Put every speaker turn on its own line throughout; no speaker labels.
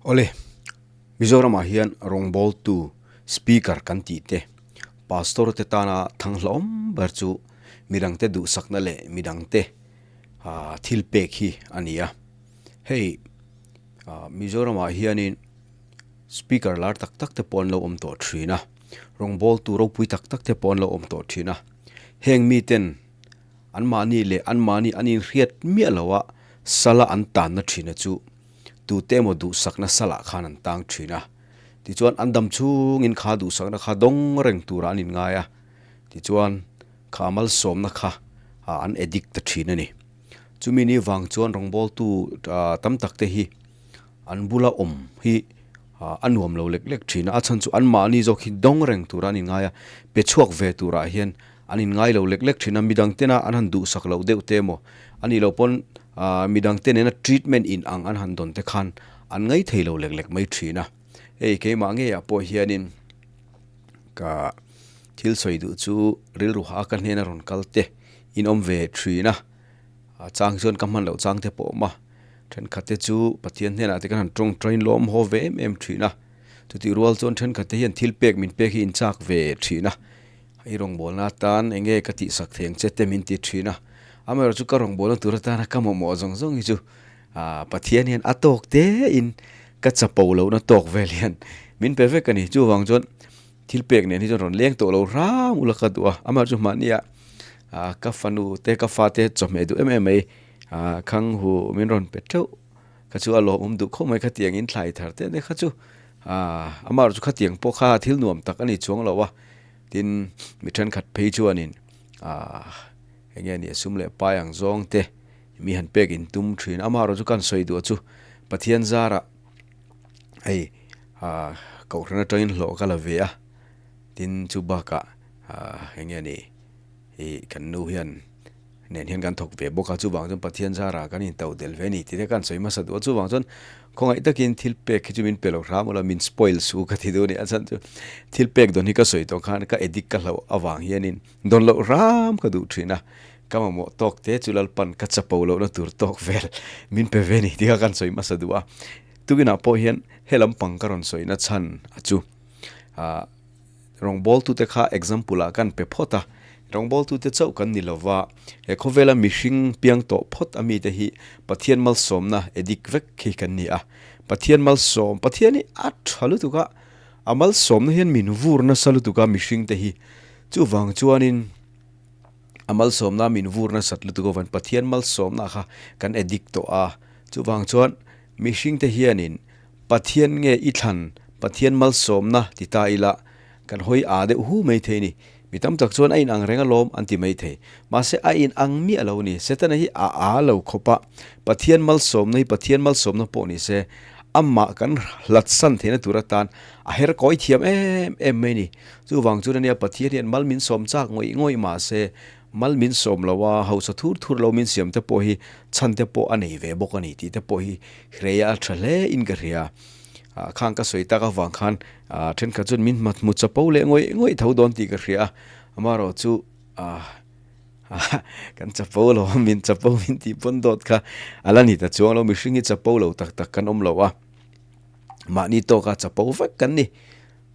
Awle, Mizoramah hian rawngbawltu Speaker kan tih te, Pastor te tana thang hlauhawm ber chu midangte duhsakna leh midangte thil pek hi a ni a. Hei Mizoramah hianin Speaker lar tak tak te pawh an lo awm tawh thin a, rawngbawltu ropui tak tak te pawh an lo awm tawh thin a. Heng miten anmahni leh anmahni an inhriat miah loha sala an tanna thina chu tute emaw duhsakna salah khan an tang thin a. Tichuan an dam chhungin kha duhsakna kha dawng reng turah an inngai a, tichuan kha malsawmna kha an addict ta thin a ni. Chumi ni vang chuan rawngbawltu tam tak te hi an bula awm hi a nuam lo lek lek thin a, a chhan chu anmahni zawk hi dawng reng turah an inngai a, pe chhuak ve turah hian an inngai lo lek lek thin a, midang tena an han duhsak loh deuh te emaw a nih loh pawn midang te nena treatment in ang an han dawn te khan an ngai thei lo lek lek mai thin a. Hei keimah ngeiah pawh hianin ka thil sawi duh chu rilru ha ka hnena rawn kal te in awm ve thin a, a chang chuan ka hman loh chang te pawh a awm a, thenkhat te chu Pathian hnenah te kan han tawngtai lawm haw ve em em thin a, chutih rual chuan thenkhat te hian thil pek min pek hi in chak ve thin a. I rawngbawlna atan eng nge ka tihsak thei ang che te min ti thin a, amaherawh chu ka rawngbawlna tur atana ka mamawh zawng zawng hi chu Pathian hian a tawk te in ka chapo lohna tawk vel hian min pe vek a ni. Chuvang chuan thil pek nen hi chuan rawn leng tawh lo hram ula ka duh a, amaherawh chu mahnia ka fanu te ka fate chawhmeh duh em em mai khang hu min rawn pe teuh kha chu a lawmawm duh khawp mai khatiang in thlai thar te kha chu amaherawh chu khatiang pawh kha thil nuam tak a ni chuang lo a. Tin, mi thenkhat phei chuanin aah eng nge nia sum leh pai ang zawng te mi han pek in tum thin. Amaherawh chu kan sawi duh chu Pathian zarah hei aah kohhran atangin hlawh ka la ve a, tin chu bakah aah eng nge ni ih kan nu hian nen hian kan thawk ve bawk a, chuvang chuan Pathian zarah kan intoh del ve a ni tih te kan sawi hmasa duh a, chuvang chuan khawngaih takin thil pek hi chu min pe lo hram ula min spoil su ka ti duh a ni, a chhan chu thil pek dawn hi ka sawi tawh khan ka addict ka hlauh avang hianin dawn loh hram ka duh thin a, ka mamawh tawk te chu Lalpan ka chapo lohna tur tawk vel min pe ve a ni tih kha kan sawi hmasa duh a, tukinah pawh hian he lampang ka rawn sawina chhan a chu ah. Rawngbawltute kha example ah kan pe phawt a, rawngbawltute chauh kan ni lova, he khawvela mihring piang tawh phawt a mite hi Pathian malsawmna edik vek khi kan ni a. Pathian malsawm, Pathian hi a tha lutuk a, a malsawmna hian min vur nasa lutuk a mihringte hi. Chuvang chuanin a malsawmna min vur nasat lutuk avan Pathian malsawmna kha kan edik tawh a. Chuvang chuan mihringte hianin Pathian nge i thlan, Pathian malsawmna ti ta ila, kan hawi aa deuh hu mai thei ni. Mi tam tak chuan a inang reng alawm an ti mai thei. Mahse a inang miah lo ni. Setana hi a aa lo khawp a, Pathian malsawmna hi Pathian malsawmna pawh ni se, amah kan hlatsan theihna tur atan a her kawi thiam em em mai ni. Chuvang chuan ania Pathian hian mal min sawm chak ngawih ngawih mahse, Mal min sawm lo a, hausa thur thur lo min siam te pawh hi chhan te pawh a nei ve bawk a ni tih te pawh hi hreia a tha hle in ka hria. Khang ka sawi tak avang khan thenkhat chuan min hmat hmu chapo leh ngawih ngawih tho dawn tih ka hria a, amaherawh chu kan chapo lo a, min chapo min tih pawn dawt kha a la ni ta chuang lo, mihring hi chapo lo tak tak kan awm lo a, mahni tawka chapo vek kan ni.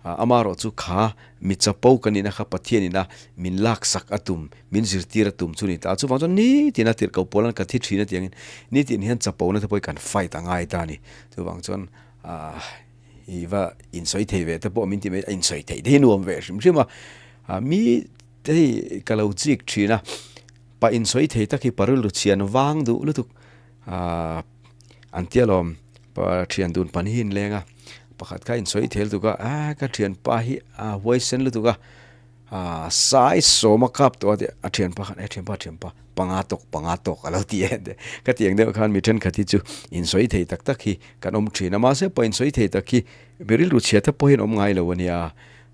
Amaherawh chu kha mi chapo ka nihna kha Pathianina min laksak a tum, min zirtir a tum chu ni ta. Chuvang chuan nitin a tirhkoh pawl an ka thi thin a tiangin nitin hian chapona te pawh hi kan fight a ngai ta a ni. Chuvang chuan i va insawi thei ve te pawh min ti mai, a insawi theih te hi nuam ve hrim hrim a. Mi te hi ka lo chik thin a, pa insawi thei tak hi pa rilru chhian vang duh lutuk. An tia lawm pa thian dun pan hi inleng a pakhat kha insawi thei lutuk a a ka thianpa hi a huaisen lutuk a sai sawm a kap tawh a tih a thianpa khan e thianpa thianpa panga tawk panga tawk a lo ti e ka ti ang deuh khan mi thenkhat hi chu insawi thei tak tak hi kan awm thin a mahse pawh insawi thei tak hi mi rilru chhia te pawhin awm ngai lo a nia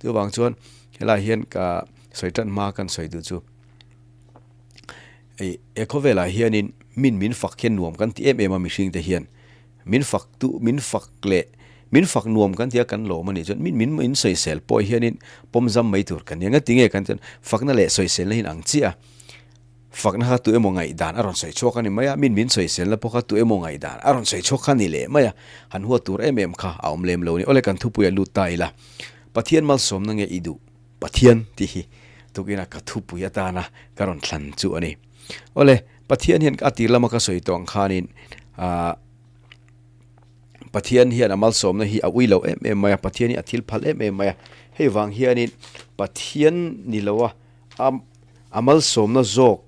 chuvang chuan helaiah hian ka sawi tan hma kan sawi duh chu. Ei, he khawvelah hianin min min fak hian nuam kan ti em em a mihringte hian. Min fak tu, min fak leh min fak nuam kan ti a kan lawm a nih chuan min min in sawisel pawh hianin pawm zam mai tur kan ni a. Ngati nge kan chuan fakna leh sawiselna hi in ang chiah a. Fakna kha tu emaw ngaihdan a rawn sawi chhuak a ni mai a, min min sawiselna pawh kha tu emaw ngaihdan a rawn sawi chhuak kha a ni leh mai a, han huat tur em em kha a awm lem lo a ni. Awle kan thupuiah lut ta ila, Pathian malsawmna nge i duh? Pathian tih hi tukina ka thupui atana ka rawn thlan chu a ni. Awle, Pathian hian a tir lama ka sawi tawh ang khanin aah Pathian hian a malsawmna hi a ui lo em em mai a, Pathian hi a thil phal em em mai a, hei vang hianin Pathian ni lo a, A a malsawmna zawk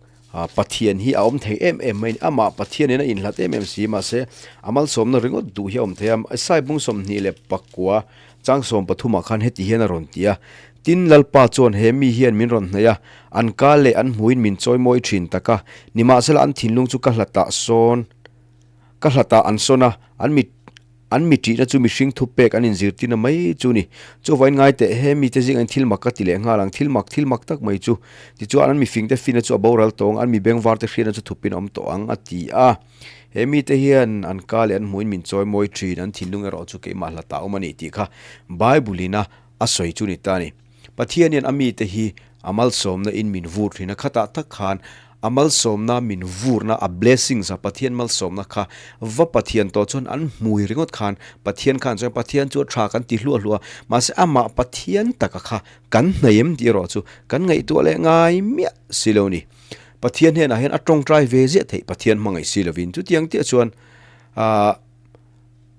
Pathian hi a awm thei em em mai a ni. Amah Pathianin a inhlat em em si mahse a malsawmna ringawt duh hi a awm thei a. Isai bung 24 chang 13 ah khan heti hian a rawn ti a, Tin, Lalpa chuan he mi hian min rawn hnaih a, an ka leh an hmuin min chawimawi thin tak a, nimahsela an thinlung chu ka hlatah sawn ka hlatah an sawn a, an mit An mi ṭihna chu mihring thupek an inzirtirna mai chu ni. Chuvain ngai teh, he mite zingah thil mak ka ti leh nghal ang, thil mak, thil mak tak mai chu. Tichuan an mifingte fina chu a boral tawh ang, an mi bengvarte hriatna chu thupin a awm tawh ang, a ti a. He mite hian an ka leh an hmuhin min chawi mawi ṭhin, an thinlung erawh chu keimah hlatah a awm a ni tih kha Bible-in a a sawi chu ni ta a ni. Pathian hian a mite hi a malsawmna in min vur thin a, khatah tak khan a malsawmna min vurna, a blessings a Pathian malsawmna kha va Pathian tawh chuan an hmui ringawt khan Pathian khan chuan Pathian chu a tha kan ti hluah hluah a, mahse amah Pathian taka kha kan hnaih em tih erawh chu kan ngaihtuah leh ngai miah si lo ni. Pathian hnenah hian a tawngtai ve ziah theih Pathian hmangaih si lovin chutiang chiah chuan aah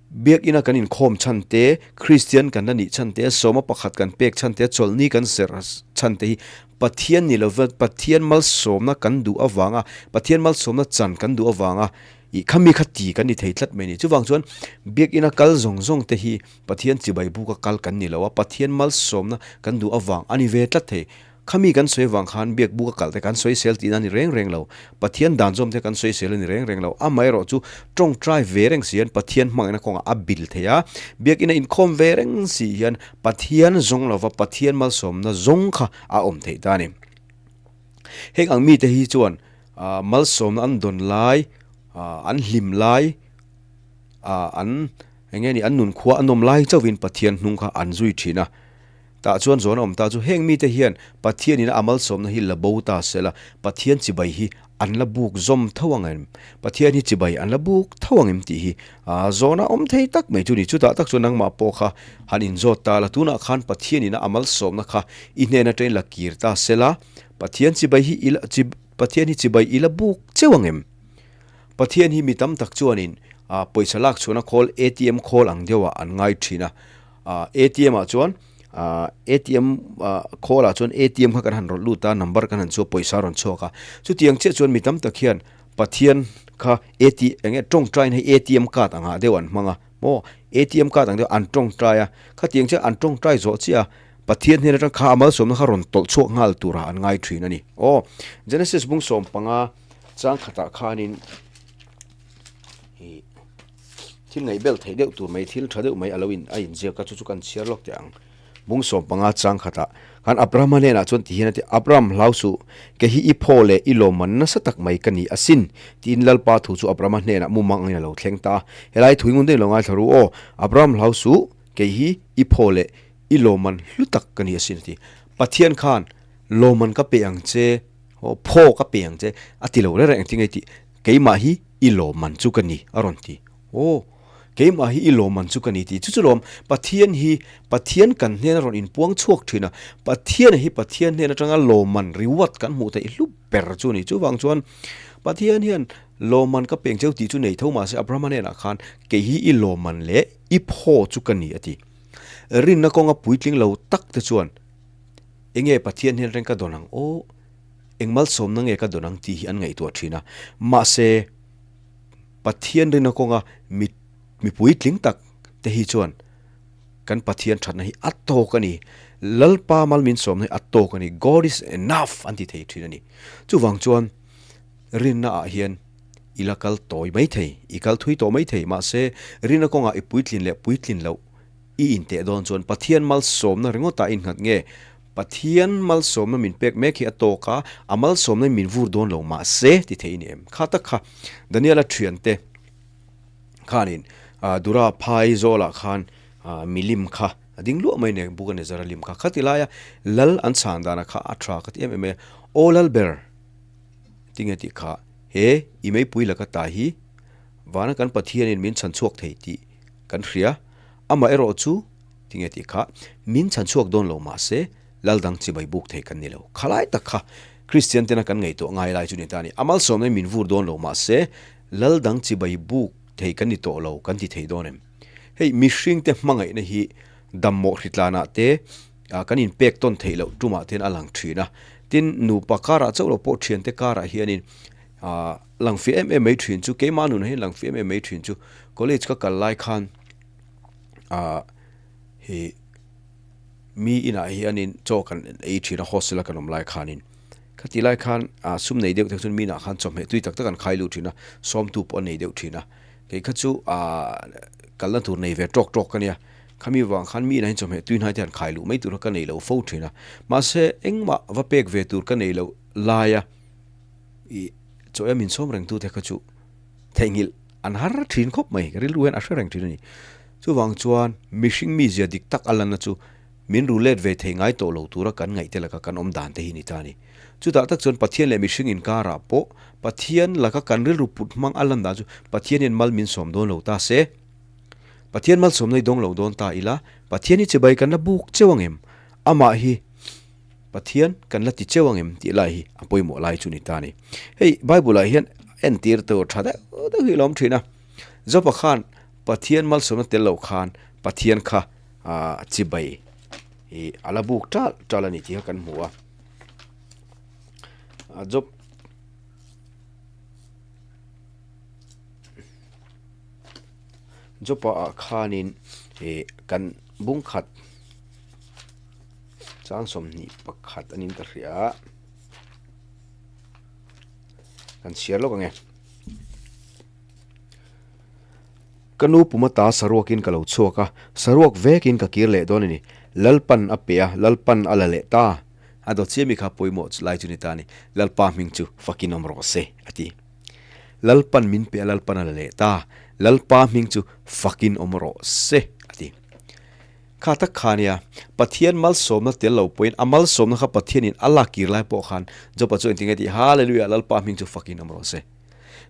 Biakina kan inkhawm chhan te, Kristian kan la nih chhan te, sawma pakhat kan pek chhan te, chawlhni kan serh chhan te hi Pathian ni lova Pathian malsawmna kan duh avanga, Pathian malsawmna chan kan duh avanga ih khami kha ti kan ni thei tlat mai a ni. Chuvang chuan Biakina kal zawng zawng te hi Pathian chibai buka kal kan ni lo a, Pathian malsawmna kan duh avang a ni ve tlat thei. Khami kan sawi avang khan biak buk a kalh te kan sawisel tihna a ni reng reng lo. Pathian dan zawm te kan sawisel a ni reng reng lo. Amaherawh chu tawngtai ve reng si hian Pathian hmangaihna kawngah a bil thei a, biakina inkhawm ve reng si hian Pathian zawng lova Pathian malsawmna zawng kha a awm theih ta a ni. Heng ang mite hi chuan malsawmna an dawn lai, an hlim lai, an eng nge ni an nunkhua a nawm lai chauhin Pathian hnung kha an zui thin a. Tah chuan zawn a awm ta chu heng mite hian Pathianin a malsawmna hi la bo ta sela, Pathian chibai hi an la buk zawm tho ang em? Pathian hi chibai an la buk tho ang em tih hi zawn a awm thei tak mai chu ni. Chutah tak chuan nangmah pawh kha han inzawt ta la, tunah khan Pathianin a malsawmna kha i hnen atangin la kir ta sela, Pathian chibai hi i la Pathian hi chibai i la buk cheu ang em? Pathian hi mi tam tak chuanin pawisa lak chhuahna khawl ATM khawl ang deuhah an ngai thin a. ATM ah chuan ATM khawl ah chuan ATM kha kan han rawlh lut a, number kan han chhuah pawisa a rawn chhuak a. Chutiang chiah chuan mi tam tak hian Pathian kha AT eng nge tawngtaiin hei ATM card angah deuh an hmang a maw ATM card ang deuh an tawngtai a, khatiang chiah an tawngtai zawh chiah a Pathian hnen atang kha a malsawmna kha rawn tawlh chhuak nghal turah an ngai thin a ni. Aw Genesis bung 15 chang khatah khanin ih thil ngaih bel theih deuh tur mai thil tha deuh mai a lo in a inziak a chu chu kan chhiar lawk teh ang. Bung 15 chang khatah khan Abrahama hnenah chuan ti hian a ti Abraham hlau suh ke hi i phaw leh i lawmman nasa tak mai ka ni asin tiin Lalpa thu chu Abrahama hnenah mumang angin a lo thleng ta a. Helai thui ngun deuhin lo ngaithla ru aw Abraham hlau suh kei hi i phaw leh i lawmman hlu tak ka ni asin a ti. Pathian khan lawmman ka pe ang che aw phaw ka pe ang che a ti lo reng reng engtin nge tih keimah hi i lawmman chu ka ni a rawn ti. Aw keimah hi i lawmman chu ka ni tih chu chu lawm Pathian hi Pathian kan hnen a rawn inpuang chhuak thin a, Pathian hi Pathian hnen atanga lawmman reward kan hmuh theih hlu ber chu a ni. Chuvang chuan Pathian hian lawmman ka peng cheu tih chu nei tho mahse Abrahama hnenah khan kei hi i lawmman leh i phaw chu ka ni a ti. Rinna kawnga puitling lo tak te chuan enge Pathian hian reng ka dawn ang aw, eng malsawmna nge ka dawn ang tih hi an ngaihtuah thin a. Mahse, Pathian rinna kawnga mi mi puitling tak te hi chuan kan Pathian thatna hi a tawk a ni. Lalpa mal min sawmna hi a tawk a ni. God is enough an ti thei thin a ni. Chuvang chuan rinna ah hian i la kal tawi mai thei, i kal thui tawh mai thei, mahse rinna kawngah i puitlin leh puitlin loh i inteh dawn chuan Pathian malsawmna ringawtah i innghat nge? Pathian malsawmna min pek mek hi a tawk a, a malsawmna in min vur dawn lo mahse ti thei i ni em? Kha tak kha Daniela thiante khanin Dura phai zawlah khan milim kha a ding luah mai nen Nebuchadnezzar-a lim kha khati laia lal an chhan danah kha a tha ka ti em em mai a, Aw Lalber! Tinge tih kha, he i meipui laka ta hi vana kan Pathianin min chhan chhuak thei tih kan hria. Amaherawh chu tinge tih kha, min chhan chhuak dawn lo mah se lal dang chibai buk thei kan ni lo. Khalai tak kha Kristian tena kan ngaihtuah ngai lai chu ni ta a ni. A malsawmna min vur dawn lo mah se lal dang chibai buk thei kan ni tawh lo kan ti thei dawn em? Hei mihringte hmangaihna hi dammawh hritlanah te kan inpek tawn theih loh tumah te hian a lang thin a. Tin, nupa karah chauh lo pawh thiante karah hianin lang fih em em mai thin chu keimah nunah hian lang fih em em mai thin chu college ka kal lai khan hi mi inah hianin chaw kan ei thin a hostel a kan awm lai khanin khati lai khan sum nei deuh te chuan mi inah khan chawhmeh tui tak tak an khai lut thin a sawmtu pawh an nei deuh thin a. Kei kha chu aah kalna tur nei ve tawk tawk ka nia, khami vang khan mi inah hian chawhmeh tui hnai te han khai luh mai tur kha ka nei lo fo thin a, mahse engmah va pek ve tur ka nei loh laia ih chaw em insawm reng tu te kha chu theihnghilh an har thin khawp mai, ka rilru hian a hre reng thin a ni. Chuvang chuan mihring mizia dik tak a lanna chu Min ru let ve thei ngai tawh lo tura kan ngaih te laka kan awm dan te hi ni ta a ni. Chutah tak chuan Pathian leh mihring inkarah pawh Pathian laka kan rilru put hmang a lan dan chu Pathian hian mal min sawm dawn lo ta se. Pathian malsawmna hi dawng lo dawn ta ila, Pathian hi chibai kan la buk cheu ang em? Amah hi Pathian kan la ti cheu ang em? tih lai hi a pawimawh lai chu ni ta a ni. Hei Bible ah hian entir tur tha deuh deuh hi a lo awm thin a. Jopa khan Pathian malsawmna tel lo khan Pathian kha ah chibai ih a la buk tal tal a ni tih kha kan hmu a a job job ah khanin ih kan bung khat chang 21 anin ka hria a kan chhiar lawk ang e. Ka nu pum ata saruakin ka lo chhuak a, saruak vekin ka kir leh dawn a ni. Lalpan a pe a, Lalpan a la leh ta. A dawt chiah mi kha pawimawh lai chu ni ta a ni. Lalpa hming chu fakin awm rawh se, a ti. Lalpan min pe a, Lalpan a la leh ta. Lalpa hming chu fakin awm rawh se, a ti. Kha tak kha nia, Pathian malsawmna tel lo pawhin a malsawmna kha Pathianin a lak kir lai pawh khan Job-a chu engtin nge tih, Hallelujah, Lalpa hming chu fakin awm rawh se.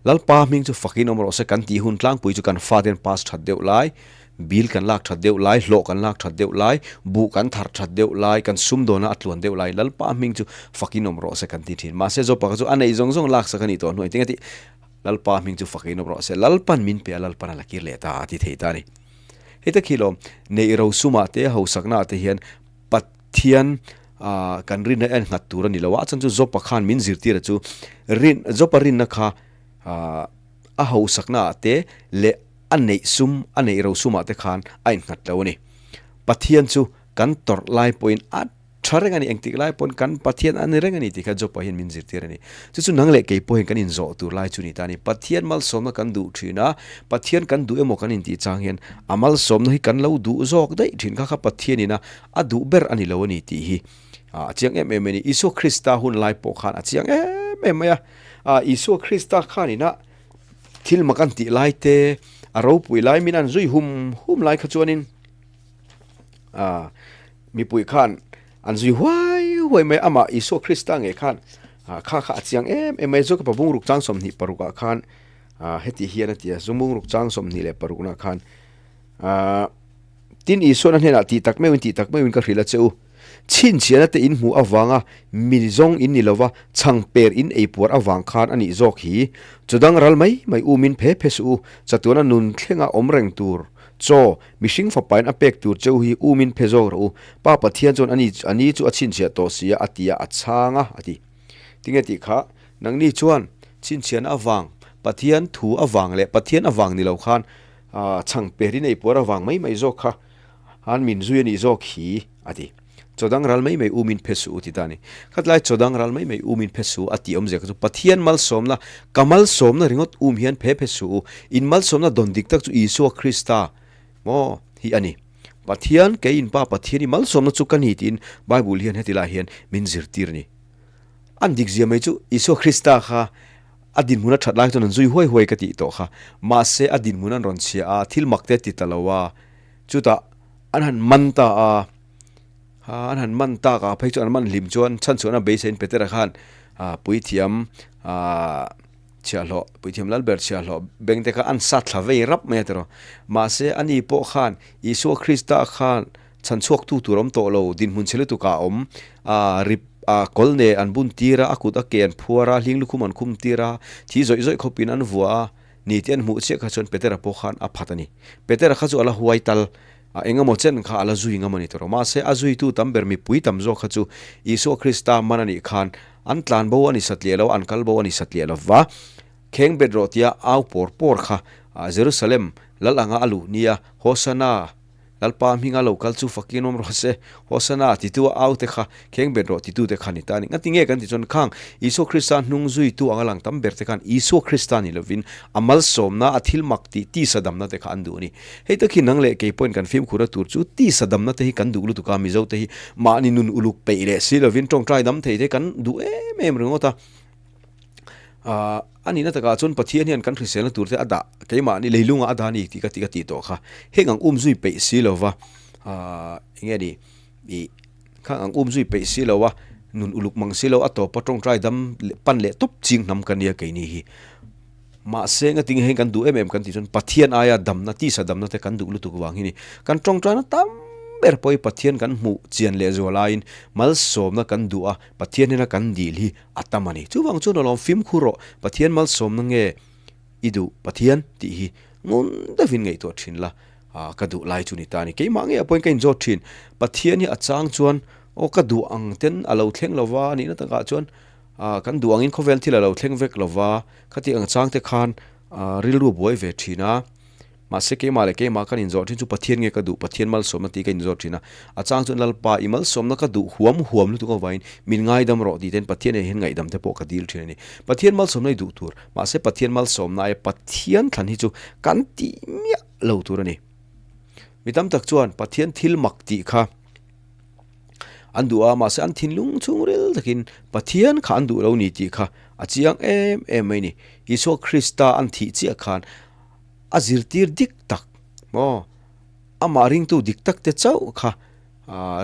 Lalpa hming chu fakin awm rawh se kan tih hun tlangpui chu kan faten pass that deuh lai, bill kan lak that deuh lai, hlawh kan lak that deuh lai, buh kan thar that deuh lai, kan sumdawna a tluan deuh lai Lalpa hming chu fakin awm rawh se kan ti thin. Mahse Jopa kha chu a neih zawng zawng laksak a nih tawh hnu engtin nge tih Lalpa hming chu fakin awm rawh se, Lalpan min pe a Lalpan a la kir leh ta a ti thei ta a ni. Hei tak hi lawm, neih rosumah te hausaknaah te hian Pathian kan rinna en nghat tur a ni lo a, a chhan chu Jopa khan min zirtir a chu rin Jopa rinna kha a hausakna ah te leh a neih sum a neih ro sumah te khan a innghat lo a ni. Pathian chu kan tawrh lai pawhin a tha reng a ni, engtik lai pawhin kan Pathian a ni reng a ni tih kha Jopa hian min zirtir a ni. Chu chu nang leh kei pawhin kan inzawh tur lai chu ni ta a ni. Pathian malsawmna kan duh thin a, Pathian kan duh emaw kan intih chang hian a malsawmna hi kan lo duh zawk daih thin kha kha Pathianin a A duh ber a ni lo a ni tih hi a chiang em em a ni. Isua Krista hun lai pawh khan a chiang em em mai a. Isua Krista khanin a thil mak an tih lai te, a ropui lai min an zui hum hum lai kha chuanin mipui khan an zui huai huai mai a. Amah Isua Krista ngei khan kha kha a chiang em em mai a. Zoka pabung ruk chang 26 ah khan heti hian a ti a, Zungbung ruk chang 26 nah khan Tin, Isuan a hnenah, Tih tak meuhin, tih tak meuhin ka hrilh a che u. Chhinchhiahna te in hmuh avanga mi zawng in ni lova, chhangper in ei puar avang khan a nih zawk hi. Chudang ral mai mai umin phe phe suh u, chatuana nun thlenga awm reng tur chaw, mihring fapain a pek tur che u hi umin phe zawk rawh u. Pa Pathian chuan a ni a ni chu a chhinchhiah tawh si a, a ti a, a chhang a, a ti. Tinge tih kha, nangni chuan chhinchhiahna avang, Pathian thu avang leh Pathian avang ni lo khan Chhang perin ei puar avang mai mai zawk kha an min zui a nih zawk hi, a ti. Chawdang ral mai mai umin phe suh u ti ta a ni. Khatlai chawdang ral mai mai umin phe suh u a tih awmzia kha chu Pathian malsawmna, ka malsawmna ringawt um hian phe phe suh u. In malsawmna dawn dik tak chu Isua Krista maw hi a ni. Pathian, kei in Pa Pathian i malsawmna chu ka ni tiin Bible hian heti lai hian min zirtir a ni. An dikzia mai chu Isua Krista kha A dinhmun a that lai chuan an zui huai huai ka tih tawh kha. Mahse a dinhmun an rawn chhia a, thil mak te a ti ta lo a. Chutah an han man ta a, ha an han man tak a, phei chuan an man hlim chuan chhan chhuahna beiseiin Petera khan Puithiam chhiahhlawh, Puithiam Lalber chhiahhlawh beng te kha an sat thla vei rap mai a tiraw. Mahse ani pawh khan Isua Krista khan chhan chhuaktu tur awm tawh lo, dinhmun chhe lutuk ah a awm. Rip kawl ne an bun tir a, a kut a ke an phuar a, hling lukhum an khum tir a, thi zawih zawih khawpin an vuah a, ni te an hmuh chiah kha chuan Petera pawh khan a phat a ni. Petera kha chu a la huai tal. A engemaw chen kha a la zui ngam a ni tawh. Mahse, a zuitu tam ber mipui tam zawk kha chu Isua Krista man a nih khan an tlan bo a ni satliah lo, an kal bo a ni satliah lo va. Kheng bet rawh tia au pawr pawr kha Jerusalem lal anga a luh nia, Hosanna! Lalpa hminga lo kal chu fakin awm rawh se, Hosanna! titu a au te kha Kheng bet rawh titu te kha ni ta a ni. Ngati nge kan ti chuan khang Isua Krista hnung zuitu anga lang tam ber te khan Isua Krista ni lovin a malsawmna, a thil mak tih tisa damna te kha an duh a ni. Hei tak hi nang leh kei pawhin kan fimkhurna tur chu tisa damna te hi kan duh lutuk a, Mizo te hi mahni nun uluk peih leh si lovin tawngtai dam thei te kan duh em em ringawt a. Aaa a nihna takah chuan Pathian hian kan hriselna tur te a dah keimahni leilungah a dah a ni tih ka tih ka tih tawh kha. Heng ang umzui peih si lova aaa eng nge ni ih khang ang umzui peih si lo a nun uluk mang si lo a tawpa tawngtai dam pan leh tawp ching hnam ka nia keini hi. Mahse nga tinge heng kan duh em em kan tih chuan Pathian aia damna, tisa damna te kan duh lutuk vang hi ni. Kan tawngtaina tam ber pawh hi Pathian kan hmuh chian leh zual aiin malsawmna kan duh a, Pathian hnena kan dil hi a tam a ni. Chuvang chuan alawm fimkhur rawh, Pathian malsawmna nge i duh Pathian tih hi ngun deuhin ngaihtuah thin la, ka duh lai chu ni ta a ni. Keimah ngeiah pawhin ka inzawt thin, Pathian hi a chang chuan aw ka duh ang ten a lo thleng lova nihna takah chuan Ah, kan duh angin khawvel thil a lo thleng vek lo va, khati ang chang te khan ah rilru buai ve thin a. Mahse keimah leh keimah kan inzawh thin chu Pathian nge ka duh, Pathian malsawmna tih ka inzawh thin a. A chang chuan Lalpa i malsawmna ka duh huam huam lutuk avangin min ngaidam rawh tih ten Pathian ah hian ngaihdam te pawh ka dil thin a ni. Pathian malsawmna i duh tur, mahse Pathian malsawmna aia Pathian thlan hi chu kan tih miah lo tur a ni. Mi tam tak chuan Pathian thil mak tih kha. An duh a, mahse an thinlung chhungril takin Pathian kha an duh lo ni tih kha a chiang em em mai ni. Isua Krista an thih chiah khan a zirtir dik tak maw, amah ringtu dik tak te chauh kha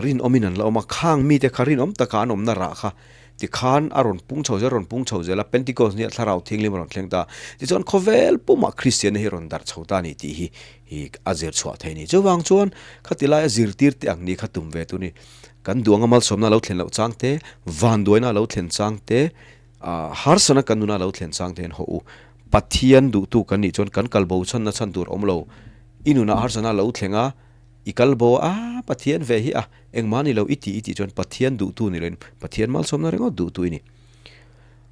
rinawmin an la awm a, khang mite kha rinawm taka an awmna rah kha tikhan a rawn pung chho zel, a rawn pung chho zel a, Pentecost nia thlarau thianghlim a rawn thleng ta. Tichuan khawvel pumah Kristianna hi a rawn darh chho ta a ni tih hi hi a zir chhuah thei a ni. Chuvang chuan khati laia zirtir te ang ni kha tum ve tur a ni. Kan duanga malsawmna a lo thlen loh chang te, vanduaina a lo thlen chang te, ah harsana kan nuna a lo thlen chang te hian haw u. Pathian duhtu kan nih chuan kan kal bo chhanna chhan tur awm lo. I nunah harsana a lo thleng a, i kal bo a, ah Pathian ve hi a, engmah ni lo i ti i tih chuan Pathian duhtu ni loin Pathian malsawmna ringawt duhtu i ni.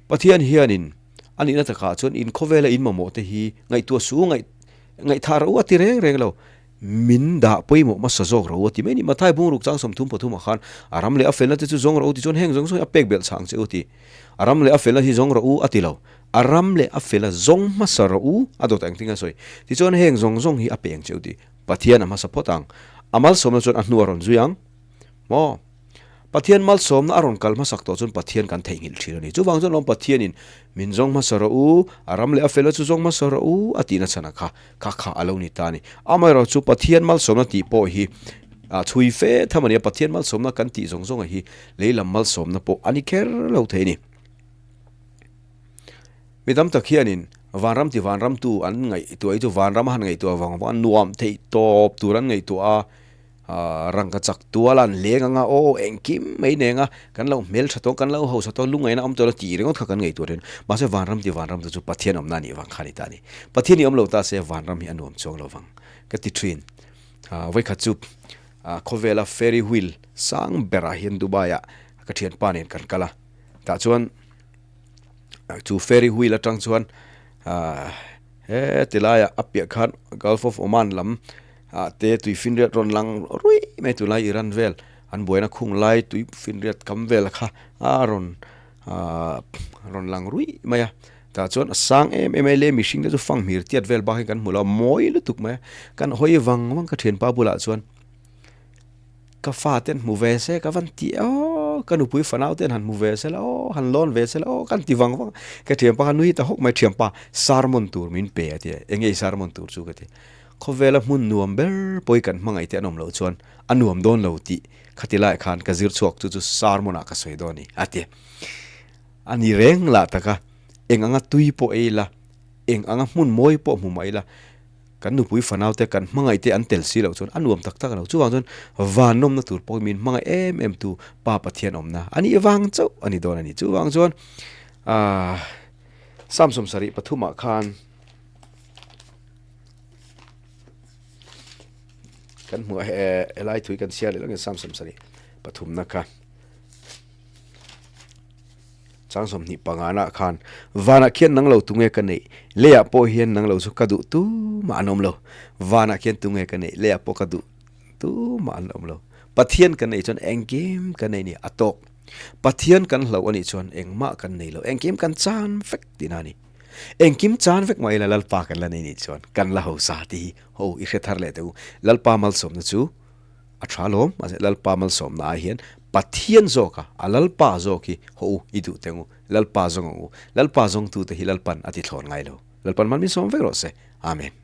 Pathian hianin a nihna takah chuan in khawvela in mamawh te hi ngaihtuah suh u, ngaih Ngaihthah ro a ti reng reng lo, min dah pawimawh hmasa zawk ro a ti mai a ni. Mathai bungruk chang 33 ah khan a ram leh a felna te chu zawng ro u ti chuan heng zawng zawng hi a pek belh chhang che u ti. A ram leh a felna hi zawng ro u a ti lo. A ram leh a fela zawng hmasa ro u a dawt engtin a sawi. Tichuan heng zawng zawng hi a pe ang che u ti. Pathian a hmasa phawt ang. A malsawmna chuan a hnu a rawn zui ang. Maw? Pathian malsawmna a rawn kal hmasak tawh chuan Pathian kan theihnghilh thin a ni. Chuvang chuan lawm Pathianin min zawng hmasa rawh u, a ram leh a fela chu zawng hmasa rawh u a tihna chhan a kha kha kha a lo ni ta a ni. Amaherawh chu Pathian malsawmna tih pawh hi a chhui fe tham a ni a, Pathian malsawmna kan tih zawng zawnga hi lei lam malsawmna pawh a ni kher lo thei a ni. Mi tam tak hianin vanram ti vanramtu an ngaihtuah hi chu vanram a han ngaihtuah vang vang a nuam theih tawp tur an ngaihtuah a, Rangka chak tual an leng anga aw engkim mai neng a, kan lo hmel tha tawh, kan lo hausa tawh, lungngaihna awm tawh lo tih ringawt kha kan ngaihtuah thin. Mahse vanram ti vanram te chu Pathian awmna a nih vang kha a ni ta a ni. Pathian hi awm lo ta se vanram hi a nuam chuang lo vang ka ti thin. Vawikhat chu khawvela ferry wheel sang berah hian Dubai ah ka thianpa nen kan kal a, tah chuan chu ferry wheel atang chuan he tilaiah a piah khan Gulf of Oman lam Ah te tui finriat rawn lang ruih mai tunlai Iran vel an buaina khung lai tui finriat kam vel kha a rawn ah rawn lang ruih mai a tah chuan a sang em em a le mihring te chu fanghmir tiat vel bak hi kan hmu lo a mawi lutuk mai a kan hawi vang vang ka thianpa bulah chuan Ka fa ten hmu ve se ka van ti aw, ka nupui fanau ten han hmu ve se la aw, han lawn ve se la aw, kan ti vang vang. Ka thianpa kha nui ta hawk mai, thianpa sermon tur min pe a ti a, eng nge i sermon tur chu ka ti. Khawvela hmun nuam ber pawi kan hmangaih te an awm loh chuan a nuam dawn lo tih khati laiah khan ka zir chhuak chu chu sermon ah ka sawi dawn a ni a ti. A ni reng lah tak a, eng anga tui pawh ei ila, eng anga hmun mawi pawh hmu mah ila, kan nupui fanau te, kan hmangaih te an tel si loh chuan a nuam tak tak a lo. Chuvang chuan vanawmna tur pawh hi min hmangaih em em tu Pa Pathian awmna a nih vang chauh a ni dawn a ni. Chuvang chuan aah Samsung sarih pathumah khan kan hmuh a helai thui kan chhiar leh lawk in Samsung sarih pathumna kha. Chang 25 nah khan, Vanah khian nang lo tunge ka neih? Leiah pawh hian nang lo chu ka duh tumah an awm lo. Vanah khian tunge ka neih? Leiah pawh ka duh tumah an awm lo. Pathian kan neih chuan engkim kan nei ni a tawk. Pathian kan hloh a nih chuan engmah kan nei lo. Engkim kan chan vek tihna a ni. Engkim chan vek mah ila Lalpa kan la nei nih chuan kan la hausa tih hi ho i hre thar leh teh u. Lalpa malsawmna chu A tha lawm, mahse Lalpa malsawmna ai hian Pathian zawk a, a Lalpa zawk hi haw u i duh teng u, Lalpa zawng ang u, Lalpa zawngtute hi Lalpan a ti thlawn ngai lo. Lalpan man min sawm vek rawh se. Amen.